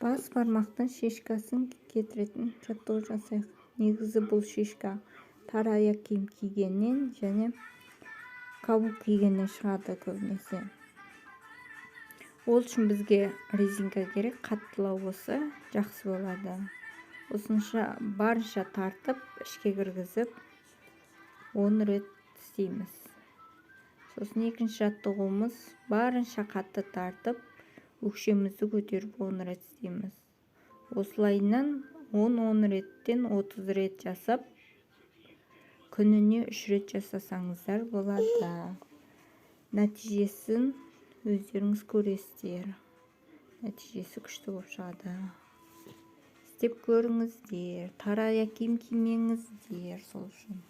Бас бармақтың шишкасын кетіретін жаттығу жасайық. Негізі бұл шишка тар аяқ киім кигеннен және каблук кигеннен шығады көбінесе. Ол үшін бізге резинка керек, қаттылау болса, жақсы болады. Осынша барынша тартып, ішке кіргізіп, 10 рет істейміз. Сосын екінші жаттығуымыз: барынша қатты тартып, өкшемізді көтеріп, 10 рет істейміз. Осылайынан 10-10 реттен 30 рет жасап, күніне 3 рет жасасаңыздар болады. Нәтижесін өздеріңіз көресіздер, нәтижесі күшті болып шығады. Істеп көріңіздер, тар аяқ киім кимеңіздер сол үшін.